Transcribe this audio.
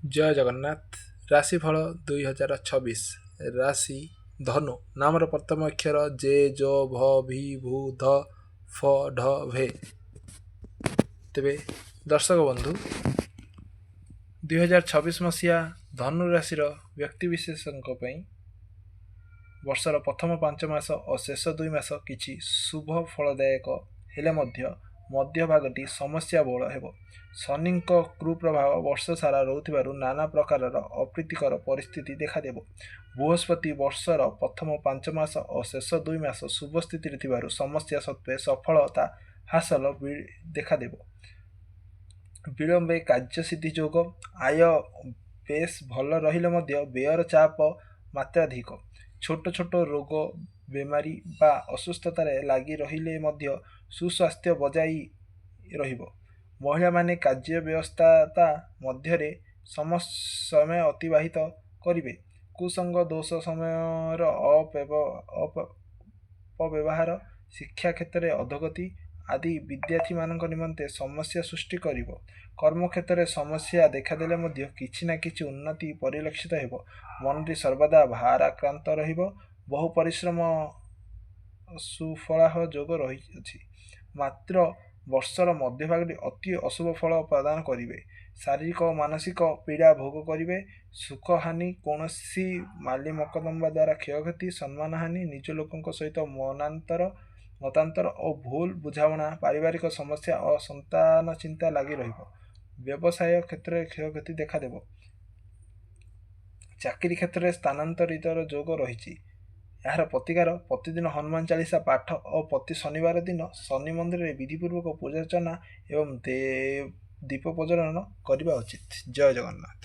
ଜୟ ଜଗନ୍ନାଥ। ରାଶିଫଳ 2026। ରାଶି ଧନୁ। ନାମର ପ୍ରଥମ ଅକ୍ଷର ଜେ, ଜୋ, ଭ, ଭି, ଭୂ, ଧ, ଫ, ଢ, ଭେ। ତେବେ ଦର୍ଶକ ବନ୍ଧୁ, 2026 ମସିହା ଧନୁ ରାଶିର ବ୍ୟକ୍ତିବିଶେଷଙ୍କ ପାଇଁ ବର୍ଷର ପ୍ରଥମ 5 ମାସ ଓ ଶେଷ 2 ମାସ କିଛି ଶୁଭ ଫଳଦାୟକ ହେଲେ ମଧ୍ୟ ମଧ୍ୟଭାଗଟି ସମସ୍ୟା ବହୁଳ ହେବ। ଶନିଙ୍କ କୁପ୍ରଭାବ ବର୍ଷ ସାରା ରହୁଥିବାରୁ ନାନା ପ୍ରକାରର ଅପ୍ରୀତିକର ପରିସ୍ଥିତି ଦେଖାଦେବ। ବୃହସ୍ପତି ବର୍ଷର ପ୍ରଥମ 5 ମାସ ଓ ଶେଷ 2 ମାସ ଶୁଭ ସ୍ଥିତିରେ ଥିବାରୁ ସମସ୍ୟା ସତ୍ତ୍ୱେ ସଫଳତା ହାସଲ ଦେଖାଦେବ। ବିଳମ୍ବେ କାର୍ଯ୍ୟସିଦ୍ଧି ଯୋଗ। ଆୟ ବେଶ୍ ଭଲ ରହିଲେ ମଧ୍ୟ ବ୍ୟୟର ଚାପ ମାତ୍ରାଧିକ। ଛୋଟ ଛୋଟ ରୋଗ ବେମାରୀ ବା ଅସୁସ୍ଥତାରେ ଲାଗି ରହିଲେ ମଧ୍ୟ ସୁସ୍ୱାସ୍ଥ୍ୟ ବଜାଇ ରହିବ। ମହିଳାମାନେ କାର୍ଯ୍ୟ ବ୍ୟସ୍ତତା ମଧ୍ୟରେ ସମୟ ଅତିବାହିତ କରିବେ। କୁସଙ୍ଗ ଦୋଷ, ସମୟର ଅପବ୍ୟବହାର, ଶିକ୍ଷା କ୍ଷେତ୍ରରେ ଅଧୋଗତି ଆଦି ବିଦ୍ୟାର୍ଥୀମାନଙ୍କ ନିମନ୍ତେ ସମସ୍ୟା ସୃଷ୍ଟି କରିବ। କର୍ମକ୍ଷେତ୍ରରେ ସମସ୍ୟା ଦେଖାଦେଲେ ମଧ୍ୟ କିଛି ନା କିଛି ଉନ୍ନତି ପରିଲକ୍ଷିତ ହେବ। ମନଟି ସର୍ବଦା ଭାରାକ୍ରାନ୍ତ ରହିବ। ବହୁ ପରିଶ୍ରମ ସୁଫଳାହ ଯୋଗ ରହିଅଛି। ମାତ୍ର ବର୍ଷର ମଧ୍ୟଭାଗଟି ଅତି ଅଶୁଭ ଫଳ ପ୍ରଦାନ କରିବେ। ଶାରୀରିକ ଓ ମାନସିକ ପୀଡ଼ା ଭୋଗ କରିବେ। ସୁଖହାନି, କୌଣସି ମାଲି ମକଦ୍ଦମା ଦ୍ୱାରା କ୍ଷୟକ୍ଷତି, ସମ୍ମାନହାନି, ନିଜ ଲୋକଙ୍କ ସହିତ ମନାନ୍ତର, ମତାନ୍ତର ଓ ଭୁଲ ବୁଝାମଣା, ପାରିବାରିକ ସମସ୍ୟା ଓ ସନ୍ତାନ ଚିନ୍ତା ଲାଗି ରହିବ। ବ୍ୟବସାୟ କ୍ଷେତ୍ରରେ କ୍ଷୟକ୍ଷତି ଦେଖାଦେବ। ଚାକିରି କ୍ଷେତ୍ରରେ ସ୍ଥାନାନ୍ତରିତର ଯୋଗ ରହିଛି। ଏହାର ପ୍ରତିକାର: ପ୍ରତିଦିନ ହନୁମାନ ଚାଳିଶା ପାଠ ଓ ପ୍ରତି ଶନିବାର ଦିନ ଶନି ମନ୍ଦିରରେ ବିଧିପୂର୍ବକ ପୂଜାର୍ଚ୍ଚନା ଏବଂ ଦୀପ ପ୍ରଜ୍ୱଳନ କରିବା ଉଚିତ। ଜୟ ଜଗନ୍ନାଥ।